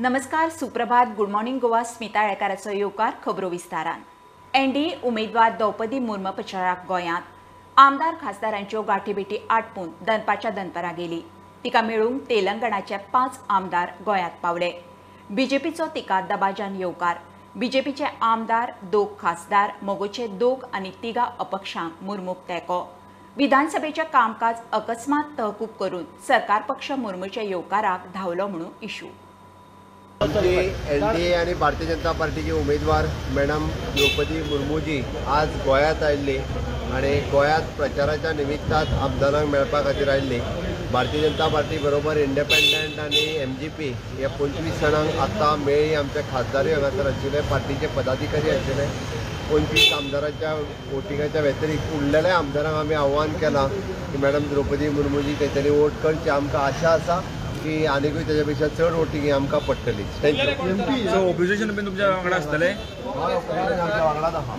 नमस्कार, सुप्रभात, good morning Goa. Smita येळकाराचो येवकार खबरो विस्तारान. एनडीए उमेदवार द्रौपदी मुर्मू प्रचाराक गोंयांत. आमदार खासदारांच्यो गाठीभेटी आटपून दनपारच्या दनपारां गेली. तिका मेळूंक तेलंगणाचे 5 आमदार गोंयांत पावले. बीजेपीचो तिका दबाज्यान येवकार. बीजेपीचे आमदार 2 खासदार, मगोचे 2 आनी 3 अपक्षांक मुर्मूक तेंको. विधानसभेचें कामकाज अकस्मात तहकूब करून सरकार पक्ष मुर्मूच्या येवकाराक धांवलो म्हणून इशू. एनडीए आणि भारतीय जनता पार्टीचे उमेदवार मॅडम द्रौपदी मुर्मूजी आज गोंयांत आयिल्ली आनी गोंयांत प्रचाराच्या निमित्तान आमदारांक मेळपा खातीर आयिल्ली. भारतीय जनता पार्टी बरोबर इंडिपेंडंट आनी एमजीपी ह्या 25 जाणांक आतां मेळ्ळी. आमचे खासदारूय हांगासर आशिल्ले, पार्टीचे पदाधिकारी आशिल्ले. 25 आमदारांच्या वोटिंगाच्या व्यतिरिक्त उरलेल्या आमदारांक आमी आव्हान केलां की मॅडम द्रौपदी मुर्मूजी तेंच्यांनी वोट करची. आमकां आशा आसा की आनीकूय तेच्या पेक्षा चड वोटींग ही आमकां पडटली. Thank you. सो ऑपोजिशन बीन तुमच्या वांगडा आसतलें? आमच्या वांगडाच आहा.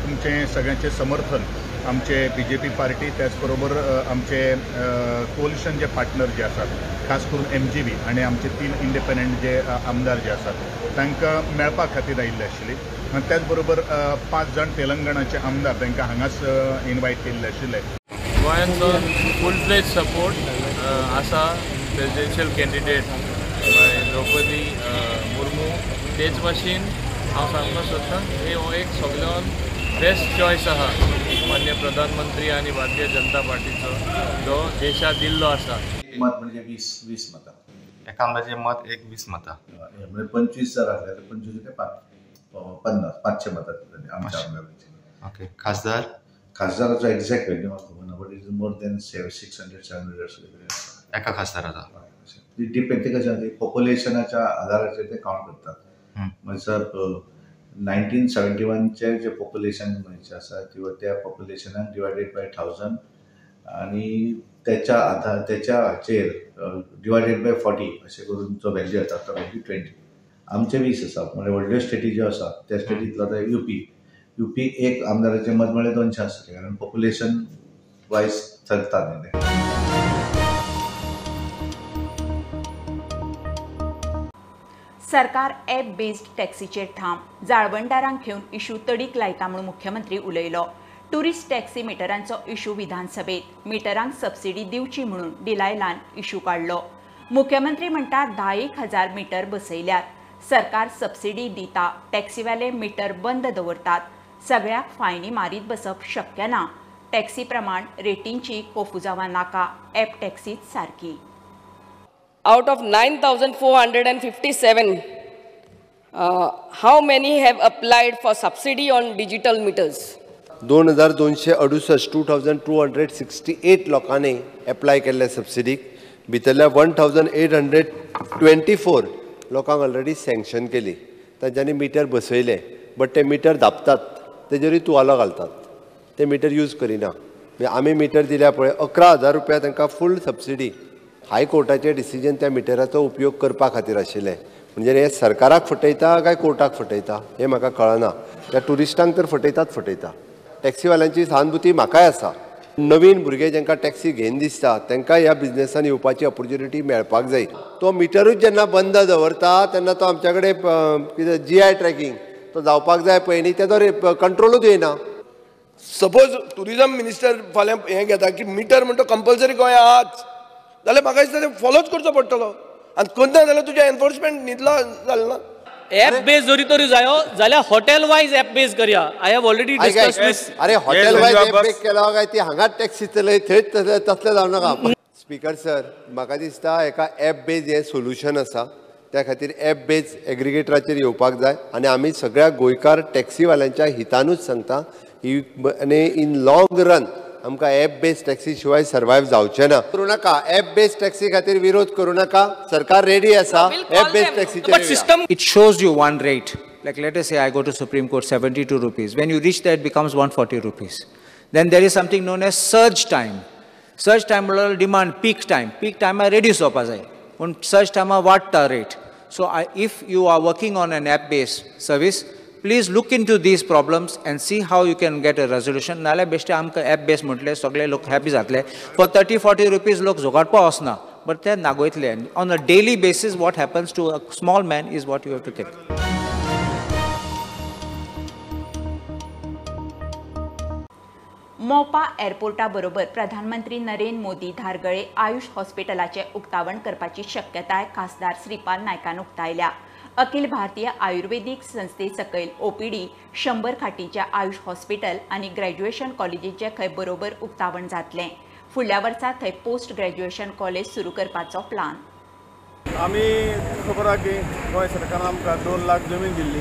तुमचें सगळ्यांचें समर्थन आमचे बीजेपी पार्टी त्याचबरोबर आमचे कोलिशन जे पार्टनर जे आसात, खास करून एमजीबी आनी आमचे 3 इंडिपेंडंट जे आमदार जे आसात तांकां मेळपा खातीर आयिल्ले आशिल्ली. आनी त्याच बरोबर 5 जाण तेलंगणाचे आमदार तांकां हांगाच इनवायट केल्ले आशिल्ले. गोंयांतलो फूल फ्लेज सपोर्ट आसा प्रेसिडेन्शियल कॅन्डिडेट द्रौपदी मुर्मू. तेच भाशेन हांव सांगपाक सोदतां हे हो एक सगळ्यान बेस्ट चॉयस आहा मान्य प्रधानमंत्री आनी भारतीय जनता पार्टीचो जो देशाक दिल्लो आसा. मत म्हणजे 20 मतां. एका आमदाराचें मत एक 20 मतां, म्हणजे 25 जर आसले तर 25 ते 50 500 मतां आमच्या आमदारांची. ओके. खासदार? खासदाराचो एक्झॅक्ट व्हॅल्यू म्हाका खबर ना, but it is more than 600 700 असले तरी आसा एका खासदाराचो. डिपेंड ते कशें पॉप्युलेशनाच्या आधाराचेर ते कावंट करतात. म्हणसर 1971चे जे पॉप्युलेशन म्हणचे आसा किंवा त्या पॉप्युलेशनाक डिवायडेड बाय 1000 आनी त्याच्या आधार त्याच्या हाचेर डिवायडेड बाय 40 अशें करून जो व्हॅल्यू येता तो व्हॅल्यू 20. आमचे 20 आसा. म्हणजे व्हडल्यो स्टेटी ज्यो आसा त्या स्टेटींतलो आतां युपी एक आमदाराचें मत म्हळ्यार 200 आसतलें, कारण पॉप्युलेशन वायज चलता न्ही तें. सरकार ॲप बेस्ड टॅक्सीचेर ठाम. जाळवणदारांक घेवन इशू तडीक लायता म्हणून मुख्यमंत्री उलयलो. टुरिस्ट टॅक्सी मिटरांचो इशू विधानसभेत. मिटरांक सबसिडी दिवची म्हणून डिलायलान इशू काडलो. मुख्यमंत्री म्हणटा 10,000 मिटर बसयल्यात. सरकार सबसिडी दिता, टॅक्सीवाले मिटर बंद दवरतात. सगळ्याक फायनी मारीत बसप शक्य ना. टॅक्सी प्रमाण रेटींची कोफुजावां नाका. ॲप टॅक्सीच सारकी. Out of 9,457, how many have applied for subsidy on digital meters? 2268 2268 लोकांनी एप्लाय केल्ले सबसिडीक. भितरल्या 1824 लोकांक ऑलरेडी सँक्शन केली. तांच्यांनी मिटर बसयले, बट ते मिटर धापतात, तेजेरूय तुवालो घालतात, ते मिटर यूज करिना. म्हणजे आमी मिटर दिल्या पळय 11,000 रुपया तांकां फूल सबसिडी. हायकोर्टाचें डिसिजन त्या मिटराचो उपयोग करपा खातीर आशिल्लें. म्हणजे हे सरकाराक फटयता काय कोर्टाक फटयता हें म्हाका कळना. त्या ट्युरिस्टांक तर फटयतात फटयता. टॅक्सीवाल्यांची सहानुभूती म्हाकाय आसा. नवीन भुरगे जांकां टॅक्सी घेन दिसता तांकां ह्या बिजनेसान येवपाची ऑपॉर्च्युनिटी मेळपाक जाय. तो मिटरूच जेन्ना बंद दवरता तेन्ना तो आमच्या कडेन कितें जीआय ट्रॅकिंग तो जावपाक जाय पळय न्ही, तेजो कंट्रोलूच येना. सपोज टुरिजम मिनिस्टर फाल्यां हें घेता की मिटर म्हणटा कंपल्सरी गोंया आहाच जाल्यार म्हाका दिसता ते फॉलोच करचो पडटलो. आनी करना जाल्यार तुजें एनफोर्समेंट न्हिदला जालें ना. ॲप बेज जरी तरी जायो जाल्यार हॉटेल वायज ॲप बेज करया. I have already discuss with. अरे हॉटेल वायज ॲप बेज केला काय ती हांगाच टॅक्सी चलय थंयच तसलें जावं नाका. स्पीकर सर, म्हाका दिसता एका ॲप बेज हें सोल्युशन आसा. त्या खातीर ॲप बेज एग्रिगेटराचेर येवपाक जाय. आनी आमी सगळ्या गोंयकार टॅक्सीवाल्यांच्या हितानूच सांगता ही, आनी इन लॉंग रन आमकां ॲप बेज टॅक्सी शिवाय सर्वायव जावचें ना. करूं नाका ॲप बेज टॅक्सी खातीर विरोध करूं नाका. सरकार रेडी आसा ॲप बेज टॅक्सीचेर. System it shows you one rate. Like let us say I go to Supreme Court 72 rupees. When you reach there it becomes 140 rupees. Then there is something known as surge time. Surge time म्हणल्यार demand पीक time. पीक टायमार reduce जावपा जाय, पूण surge टायमार वाडटा rate. So if you are working on an app based service, please look into these problems and see how you can get a resolution. नाल्यार बेश्टे आमकां ॲप बेस म्हटलें सगळे लोक हॅपी जातले. फॉर 30-40 रुपीज लोक झोगाडपा वचना. बट ते नागोयतले. On a daily basis what happens to a small man is what you have to think. Mopa एअरपोर्टा बरोबर प्रधानमंत्री नरेंद्र मोदी धारगळे आयुष हॉस्पिटलाचे उक्तावण करपाची शक्यताय खासदार श्रीपाद नायकान उक्तायल्या. अखिल भारतीय आयुर्वेदीक संस्थे सकयल ओपीडी 100 खाटींच्या आयुष हॉस्पिटल आनी ग्रॅज्युएशन कॉलेजीचें खंय बरोबर उक्तावण जातलें. फुडल्या वर्सा थंय पोस्ट ग्रॅज्युएशन कॉलेज सुरू करपाचो प्लान. आमी खबर आहा की गोंय सरकारान आमकां 2 लाख जमीन दिल्ली.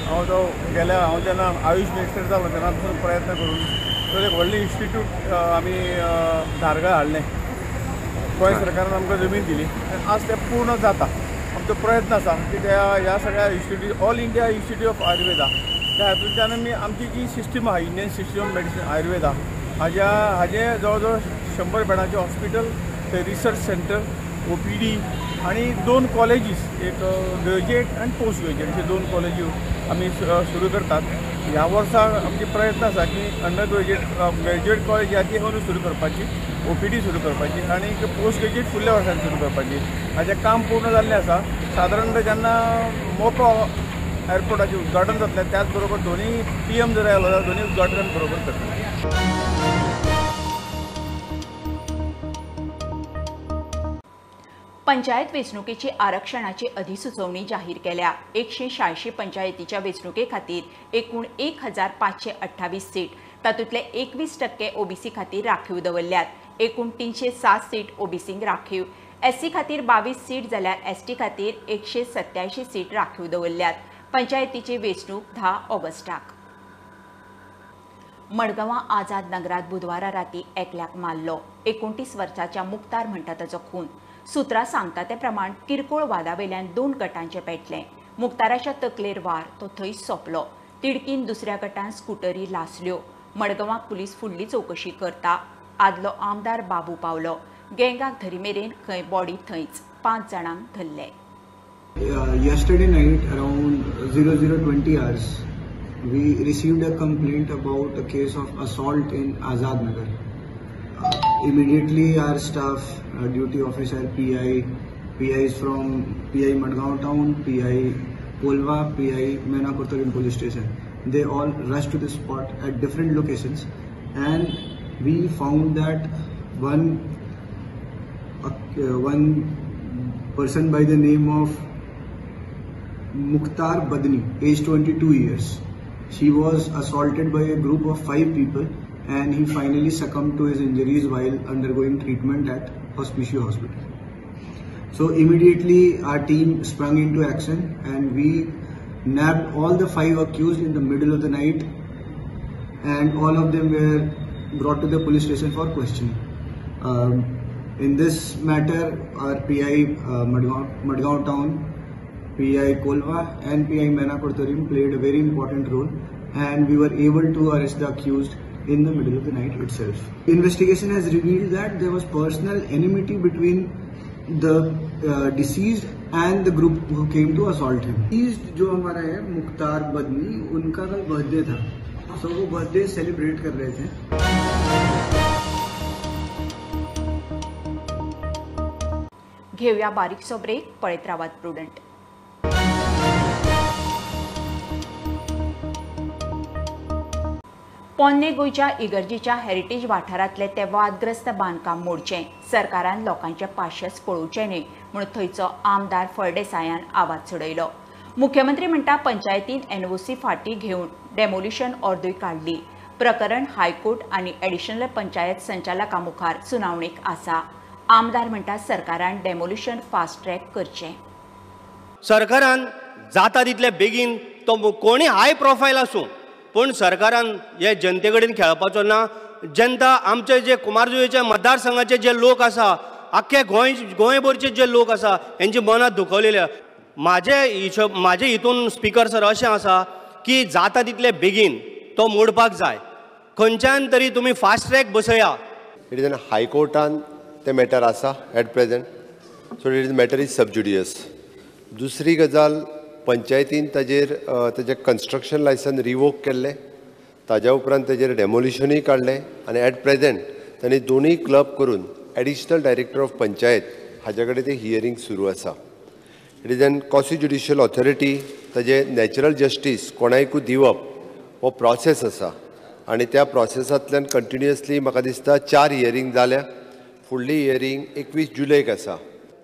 हांव तो गेल्या हांव जेन्ना आयुष मिनिस्टर जालो तेन्ना पासून प्रयत्न करून तो एक व्हडलें इन्स्टिट्यूट आमी धारगळ हाडलें. गोंय सरकारान आमकां जमीन दिली आनी आज तें पूर्ण जाता. आमचो प्रयत्न आसा की त्या ह्या सगळ्या institute all India institute of Ayurveda त्या हातूंतल्यान आमी आमची जी सिस्टम आहा Indian system of medicine Ayurveda हाज्या हाजें जवळ जवळ 100 बेडांचें हॉस्पिटल, थंय रिसर्च सेंटर, OPD आनी 2 कॉलेजीस, एक ग्रॅज्युएट आनी पोस्ट ग्रॅज्युएट अशे 2 कॉलेजी आमी सुरू करतात. ह्या वर्सा आमचे प्रयत्न आसा की अंडर ग्रॅज्युएट ग्रॅज्युएट कॉलेज ह्या ती अंदू सुरू करपाची, OPD सुरू करपाची आनी पोस्ट ग्रॅज्युएट फुडल्या वर्सान सुरू करपाची. हाजें काम पूर्ण जाल्लें आसा. सादारण जेन्ना मोपा एअरपोर्टाचें उद्घाटन जातलें त्याच बरोबर दोनूय PM जर आयलो जाल्यार दोनूय उद्घाटन बरोबर करतले. पंचायत वेंचणुकेची आरक्षणाची अधिसुचोवणी जाहीर केल्या. 186 पंचायतीच्या वेंचणुके खातीर एकूण 1528 सीट, तातूंतले 21% ओबीसी खातीर राखीव दवरल्यात. एकूण 307 सीट ओबीसींक राखीव, एससी खातीर 22 सीट जाल्यार एसटी खातीर 187 सीट राखीव दवरल्यात. पंचायतीची वेंचणूक 10 ऑगस्टाक. मडगांवां आझाद नगरांत बुधवारा राती एकल्याक मारलो. 29 वर्साच्या मुक्तार म्हणटा ताचो खून. सूत्रां सांगता ते प्रमाण किरकोळ वादावेल्यान 2 गटांचें पेटलें. मुक्ताराच्या तकलेर वार, तो थंय सोंपलो. तिडकीन दुसऱ्या गटान स्कुटरी लासल्यो. मडगांवां पुलीस फुडली चवकशी करता. आदलो आमदार बाबू पावलो. गँगाक धरी मेरेन खंय बॉडी थंयच. 5 जाणांक धरले. Yesterday night around 00:20 hours, we received a complaint about a case of assault in Azad Nagar. Immediately our staff, duty officer, PI, PIs from PI Madgaon town, PI Kolva, PI Maina Curtorim police station, they all rushed to the spot at different locations, and we found that one person by the name of Mukhtar Badni, age 22 years. He was assaulted by a group of 5 people and he finally succumbed to his injuries while undergoing treatment at Hospicio Hospital. So immediately our team sprung into action and we nabbed all the 5 accused in the middle of the night, and all of them were brought to the police station for questioning. In this matter, our PI Madgaon town, PI Kolva and PI Maina Curtorim played a very important role, and we were able to arrest the accused in the middle of the night itself. Investigation has revealed that there was personal enmity between the deceased and the group who came to assault him. Deceased जो हमारा है मुख्तार बदनी, उनका कल birthday था, so वो birthday celebrate कर रहे थे. घेऊया बारीकसो ब्रेक. पळयत रावात प्रुडंट. पोन्ने गोंयच्या इगर्जीच्या हेरिटेज वाठारांतले ते वादग्रस्त बांदकाम मोडचें, सरकारान लोकांचे पाशेस पळोवचें न्हय म्हूण थंयचो आमदार फळदेसायान आवाज चडयलो. मुख्यमंत्री म्हणटा पंचायतीन एनओसी फाटी घेवन डेमोलिशन ऑर्दूय काडली. प्रकरण हायकोर्ट आनी एडिशनल पंचायत संचालका मुखार सुनावणेक आसा. आमदार म्हणटा सरकारान डेमोलिशन फास्ट ट्रॅक करचें. सरकारान जाता तितले बेगीन तो कोणी हाय प्रोफायल आसूं पूण सरकारान हे जनते कडेन खेळपाचो ना. जनता आमचे जे कुमारजुवेचे मतदारसंघाचे जे लोक आसा, आख्खे गोंय गोंयभरचे जे लोक आसा हेंची मनां दुखवलेले. म्हाजे हिशोब म्हाजे हितून स्पिकर सर अशें आसा की जाता तितले बेगीन तो मोडपाक जाय. खंयच्यान तरी तुमी फास्ट ट्रॅक बसया. It is an हायकोर्टान तें मॅटर आसा at present, so it is matter is sub judice. दुसरी गजाल, पंचायतीन ताजेर ताजें कन्स्ट्रक्शन लायसन रिवोक केल्लें, ताज्या उपरांत ताजेर डेमोलिशनूय काडलें आनी एट प्रेजेंट तांणी दोनूय क्लब करून एडिशनल डायरेक्टर ऑफ पंचायत हाजे कडेन ते हियरींग सुरू आसा. It is an quasi judicial authority. ताजें नॅचरल जस्टीस कोणायकूय दिवप हो प्रोसेस आसा आनी त्या प्रोसेसांतल्यान कंटिन्युअसली म्हाका दिसता 4 हियरींग जाल्या. फुडली हियरींग 21 जुलयक आसा.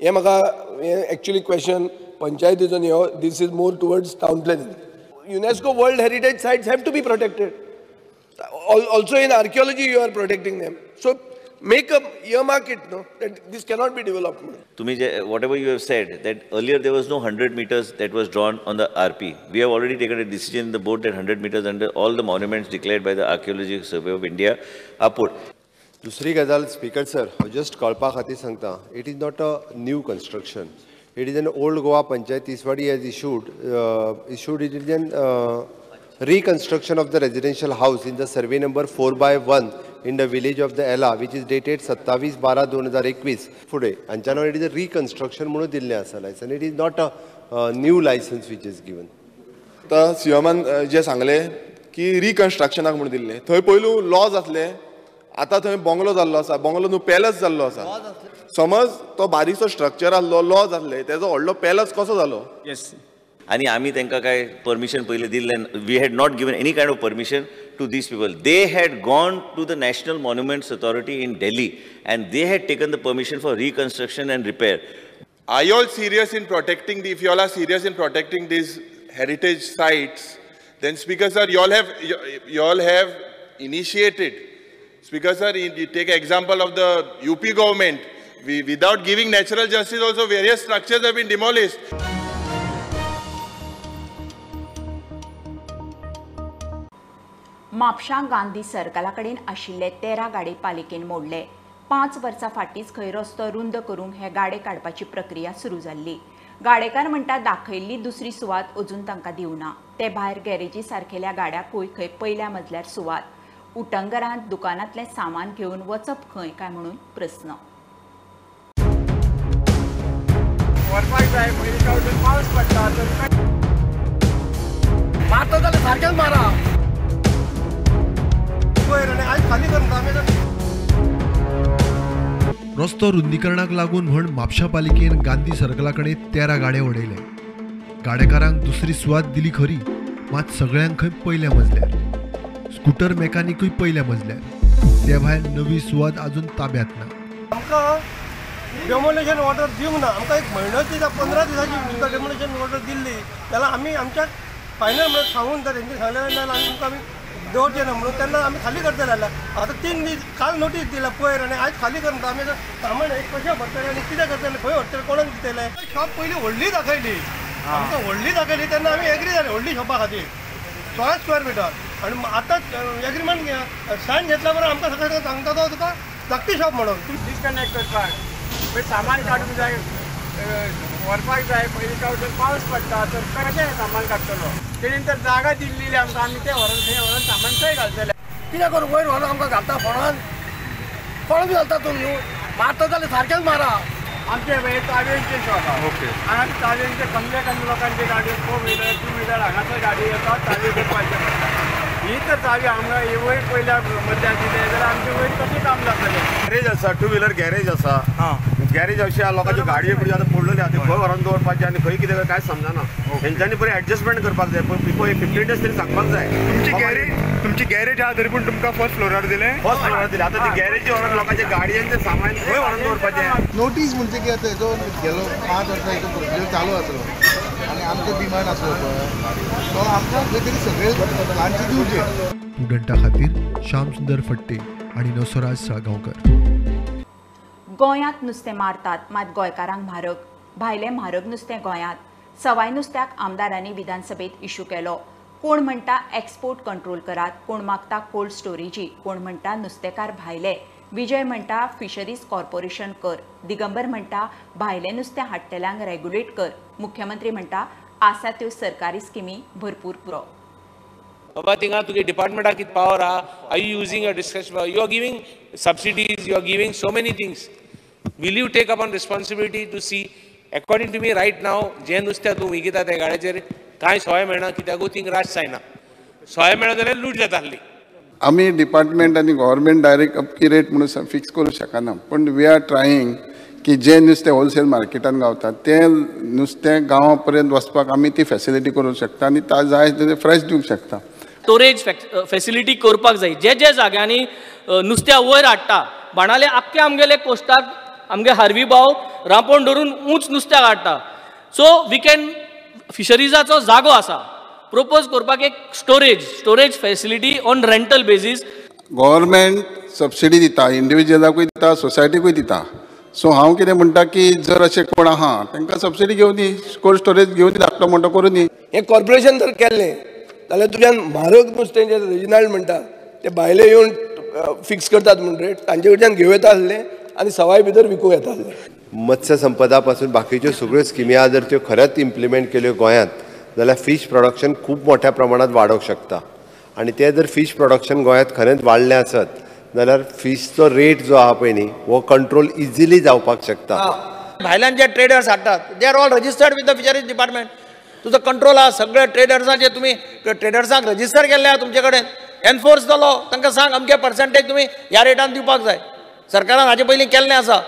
हें म्हाका हें एक्चुअली क्वेश्चन पंचायतीचो न्ही हो, this is more towards town planning. UNESCO world heritage sites have to be protected. Also in archaeology you are protecting them. So make a earmark it, no, that this cannot be developed. Tumi, whatever you have said, that earlier there was no 100 meters that was drawn on the RP. We have already taken a decision in the board that 100 meters under all the monuments declared by the Archaeological Survey of India are put. दुसरी गजाल speaker sir, हांव just कळपा खातीर सांगता, it is not a new construction. It is an old Goa Panchayat Tiswadi has issued it is an reconstruction of the residential house in the survey number 4/1 in the village of the Ela, which is dated 27/12/2021. फुडें हांच्या नांवान it is a reconstruction म्हणून दिल्लें आसा licence. It is not a new licence which is given. आतां सीएमान जें सांगलें की रिकन्स्ट्रक्शनाक म्हणून दिल्लें, थंय पयलू लॉज आसले, आतां थंय बंगलो जाल्लो आसा, बंगलो न्हू पॅलस जाल्लो आसा. समज तो बारीकसो स्ट्रक्चर आसलो, लॉज आसले, तेजो व्हडलो पॅलस कसो जालो? येस. आनी आमी तांकां काय परमिशन पयलीं दिल्लें, we had not given any kind of permission to these people. They had gone to the National Monuments Authority in Delhi and they had taken the permission for reconstruction and repair. Are you all serious in protecting the, if you all are serious in protecting these heritage sites, then Speaker sir, you all have initiated. Speaker sir, you take example of the UP government. We, without giving natural justice also, various structures have been demolished. म्हापशां गांधी सर्कला कडेन आशिल्ले 13 गाडे पालिकेन मोडले. 5 वर्सां फाटींच खंय रस्तो रुंद करूंक हे गाडे काडपाची प्रक्रिया सुरू जाल्ली. गाडेकार म्हणटा दाखयल्ली दुसरी सुवात अजून तांकां दिवना. ते भायर गॅरेजी सारकेल्या गाड्याकूय खंय पयल्या मजल्यार सुवात. उटंगरांत दुकानांतलें सामान घेवन वचप खंय काय म्हणून प्रस्न. मारता जाल्यार सारकेंच मारा. रस्तो रुंदीकरणाक लागून म्हण म्हापशा पालिकेन गांधी सर्कला कडेन 13 गाडे उडयले. गाडेकारांक दुसरी सुवात दिली खरी, मात सगळ्यांक खंय पयल्या मजल्यार, स्कूटर मेकानिकूय पयल्या मजल्यार. ते भायर नवी सुवात अजून ताब्यात ना. आमकां डेमोलिशन ऑर्डर दिवंक ना. आमकां एक म्हयनो दिसा 15 दिसांची डेमोलिशन ऑर्डर दिल्ली जाल्यार आमी आमच्या फायनल म्हणून सांगून तर तेंचे सांगलें जाल्यार आमी तुमकां आमी दवरचे ना म्हणून तेन्ना आमी खाली करतले जाल्यार आतां 3 दीस काल नोटीस दिला पयर आनी आयज खाली कर म्हणटा. आमी सामान एक कशें भरतले आनी कितें करतले, खंय व्हरतले, कोणाक दितले? शॉप पयलीं व्हडली दाखयली आमकां, व्हडली दाखयली तेन्ना आमी एग्री जाले व्हडली शॉपा खातीर 16 स्क्वेअर मिटर. आनी आतां एग्रीमेंट सायन घेतल्या बरोबर आमकां सगळें सांगता तो तुका धाकटी शॉप म्हणून डिस्कनेक्ट करपाक सामान काडूंक जाय, व्हरपाक जाय. पयलीं काय पावस पडटा तर कशें सामान काडटलो? तेणेन तर जागा दिल्ली आमकां, आमी तें व्हरोन थंय व्हरोन सामान थंय घालतले. कितें करूं, वयर व्हरोन आमकां घालता फोणान, फोणान बी घालता तुमी. न्हू मारता जाल्यार सारकेंच मारा. आमचे हे चावयेंचे शॉप आहा. हांगा चावयेंचे कमले कमी लोकांची गाडी, 4 व्हिलर 2 व्हिलर हांगासर गाडी येता, चावी करपाचें पडटा. ही तर चावी आमकां ही वयर पयल्या मदल्यान दिले जाल्यार आमचें वयर कशें काम जातलें? गॅरेज आसा, 2 व्हिलर गॅरेज आसा. गॅरेज अशें लोकांच्यो गाडयो बिडयो आतां पडलेल्यो आहा, त्यो खंय व्हरोन दवरपाचें आनी खंय कितें कांयच समजना. तेंच्यांनी बरें एडजस्टमेंट करपाक जाय, पूण बिफोर 15 डेज तरी सांगपाक जाय. तुमची गॅरेज आहा तरी पूण तुमकां फर्स्ट फ्लोरार दिलें? फर्स्ट फ्लोरार दिलें. आतां ते गॅरेजी व्हरोन लोकांच्या गाडयांचें सामान खंय व्हरोन दवरपाचें? नोटीस म्हणजे की आतां हेजो गेलो 5 वर्सां हेजो प्रोसिजर चालू आसलो आनी आमचो डिमांड आसलो पळय तो आमकां खंय तरी सगळे तांचे दिवचे. स्टुडंटा खातीर श्यामसुंदर फट्टे आनी नसोराज साळगांवकर. गोंयांत नुस्तें मारतात मात गोंयकारांक म्हारग, भायलें म्हारग नुस्तें गोंयांत. सवाय नुस्त्याक आमदारांनी विधानसभेत इश्यू केलो. कोण म्हणटा एक्सपोर्ट कंट्रोल करात, कोण मागता कोल्ड स्टोरेजी, कोण म्हणटा नुस्तेकार भायले, विजय म्हणटा फिशरीज कॉर्पोरेशन कर, दिगंबर म्हणटा भायलें नुस्तें हाडटल्यांक रेग्युलेट कर, मुख्यमंत्री म्हणटा आसा त्यो सरकारी स्किमी भरपूर पुरो. बाबा थिंगा तुगे डिपार्टमेंटाक कितें पावर आहा? Are you using your discretion? You are giving subsidies, you are giving so many things. Will you take upon responsibility to see? According to me right now जें नुस्तें तूं विकता त्या गाड्याचेर कांय सोय मेळना, कित्याकूय थिंग राश जायना. सोय मेळना जाल्यार लूट जाता आसली. आमी डिपार्टमेंट आनी गव्हर्मेंट डायरेक्ट अपकी रेट म्हणून फिक्स करूं शकना, पूण we are trying की जें नुस्तें होलसेल मार्केटान गावता तें नुस्तें गांवा पर्यंत वचपाक आमी ती फॅसिलिटी करूंक शकता आनी जाय तें फ्रेश दिवंक शकता. स्टोरेज फॅसिलिटी करपाक जाय. जे जे जाग्यांनी नुस्त्या वयर हाडटा, बाणाले आख्खे आमगेले कोस्टाक आमगे हार्वी भाव रांपोण धरून उंच नुस्त्याक हाडटा. सो we can फिशरीजाचो जागो आसा प्रपोज करपाक एक storage facility on rental basis. Government subsidy दिता, इंडिविज्युअलाकूय दिता, सोसायटीकूय दिता. सो हांव कितें म्हणटा की जर अशें कोण आहा तांकां सबसिडी घेवनी, कोल्ड स्टोरेज घेवनी, धाकटो मोटो करूनी. हें कॉर्पोरेशन जर केल्लें जाल्यार तुज्यान म्हारग नुस्तें जें रेजिनाल्ड म्हणटा ते भायले येवन फिक्स करतात म्हूण रेट, तांचे कडच्यान घेवं येता आसलें आनी सवाय भितर विकूं येता आसलें. मत्स्य संपदा पासून बाकीच्यो सगळ्यो स्किमी आहा जर त्यो खरेंच इम्प्लिमेंट केल्यो गोंयांत जाल्यार फीश प्रोडक्शन खूब मोठ्या प्रमाणांत वाडोवंक शकता. आनी तें जर फीश प्रोडक्शन गोंयांत खरेंच वाडलें आसत जाल्यार फिशचो रेट जो आहा पळय न्ही हो कंट्रोल इजिली जावपाक शकता. भायल्यान जे ट्रेडर्स हाडटात they are all registered with the fisheries department. तुजो कंट्रोल आहा सगळे ट्रेडर्सांचे, तुमी ट्रेडर्सांक रजिस्टर केल्ले आहा तुमचे कडेन, एनफोर्स जालो तांकां सांग अमके पर्संटेज तुमी ह्या रेटान दिवपाक जाय. सरकारान हाजे पयलीं केल्लें आसा.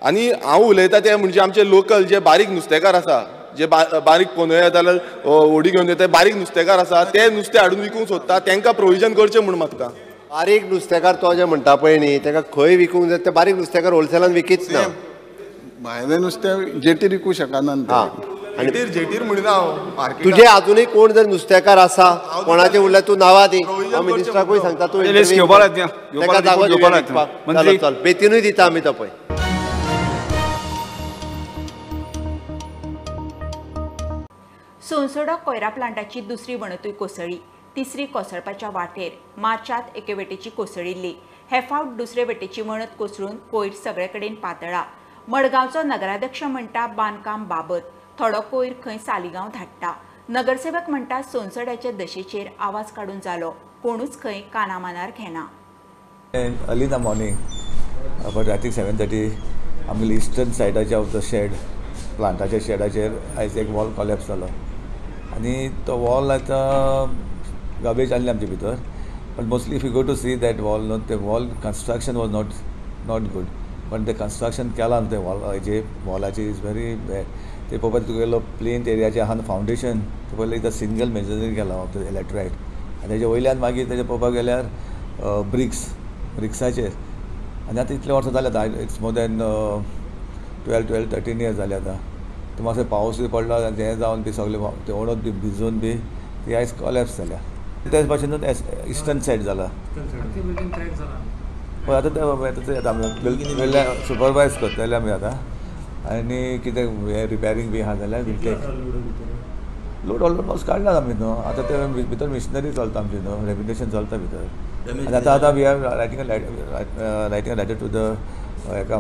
आनी हांव उलयता ते म्हणजे आमचे लोकल जे बारीक नुस्तेकार आसा, जे बारीक पोनयो जाल्यार होडी घेवन येता बारीक नुस्तेकार आसा, ते नुस्तें हाडून विकूंक सोदता, तांकां प्रोविजन करचें म्हूण मागता. बारीक नुस्तेकार तो जे म्हणटा पळय न्ही ताका खंय विकूंक जाय, ते बारीक नुस्तेकार होलसेलान विकीच ना. भायलें नुस्तें जेटीर विकूं शकना. जेटीर म्हणिना हांव, तुजे आजुनूय कोण जर नुस्तेकार आसा कोणाचे उरल्यार तूं नांवां दी, हांव मिनिस्टराकूय सांगता तूं ताका जागो दिवपाक. चल बेतीनूय दिता आमी तो पळय. सोनसोडा कोयरा प्लांटाची दुसरी वणतूय कोसळ्ळी, तिसरी कोसळपाच्या वाटेर. मार्चांत एके वटेची कोसळिल्ली, हे फावट दुसरे वटेची वणत कोसळून कोयर सगळे कडेन पातळा. मडगांवचो नगराध्यक्ष म्हणटा बांदकाम बाबत, थोडो कोयर खंय सालिगांव धाडटा. नगरसेवक म्हणटा सोनसड्याच्या दशेचेर आवाज काडून जालो, कोणूच खंय कानामानार घेना. Early in the morning about I think 7:30 आमगेले इस्टर्न सायडाच्या ऑफ the shade प्लांटाच्या शेडाचेर आयज एक वॉल कॉलॅप्स जालो आनी तो वॉल आतां गार्बेज आसली आमचे भितर, but mostly if you go to see that wall न्हू, ते wall construction was not good, पण ते कन्स्ट्रक्शन केलां न्हू ते वॉलाचे, वॉलाचे is very bad. ते पळोवपाक तुगेलो प्लेन एरियाचे आहा न्हू फावंडेशन, ते पयलीं एकदां सिंगल मेजनरी केलां ऑफ the इलेक्ट्रायट आनी तेजे वयल्यान मागीर तेजे पळोवपाक गेल्यार ब्रिक्स, ब्रिक्साचेर. आनी आतां इतले वर्सां जाले आतां, it's more than 12, 13 years जाले आतां. ते मातसो पावसूय पडलो आनी तें जावन बी सगळें ते वणत बी भिजून बी ती आयज कॉलॅप्स जाल्या. तेच भाशेनूच इस्टर्न सायड जाला. पळय आतां ते आतां सुपरवायज करतले आमी आतां आनी कितें हें रिपेरींग बी आहा जाल्यार वील टेक लोड ऑलमोस्ट काडला आमी न्हू. आतां ते भितर मिशनरी चलता आमची न्हू, रेबिटेशन चलता भितर. आनी आतां आतां we are writing a letter to the हेका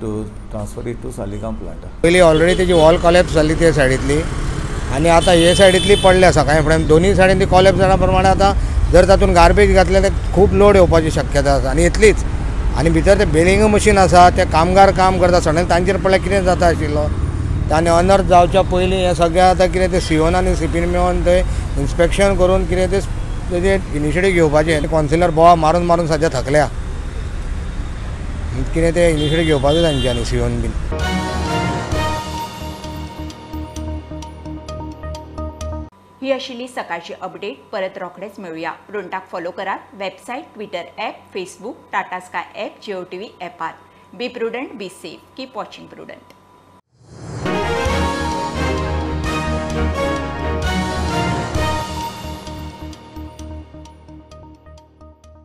to transfer it to Saligao plant. पयलीं ऑलरेडी तेजी वॉल कॉलॅप्स जाल्ली ते सायडींतली आनी आतां हे सायडींतली पडल्या सकाळीं फुडें. दोनूय सायडीन ती कॉलॅप्स जाल्या प्रमाणे आतां जर तातूंत गार्बेज घातलें जाल्यार खूब लोड येवपाची शक्यता आसा. आनी येतलीच. आनी भितर ते बेलिंग मशीन आसा, ते कामगार काम करता, सडन तांचेर पडल्यार कितें जाता आशिल्लो. आनी अनर्थ जावच्या पयलीं हें सगळें आतां कितें तें सीओन आनी सीपीन मेळोन थंय इन्स्पेक्शन करून कितें तें तेजें इनिशिएटीव घेवपाचें. कौन्सिलर बोवा मारून मारून सद्या थकल्या, कितें तें इनिशिएटीव घेवपाचें तांच्यांनी सीओन बीन. ही आशिल्ली सकाळची अपडेट. परत रोखडेच मेळुया. प्रुडंटाक फॉलो करात website, Twitter app, Facebook, Tata Sky app, Jio TV ॲपार. Be prudent, be safe, keep watching Prudent.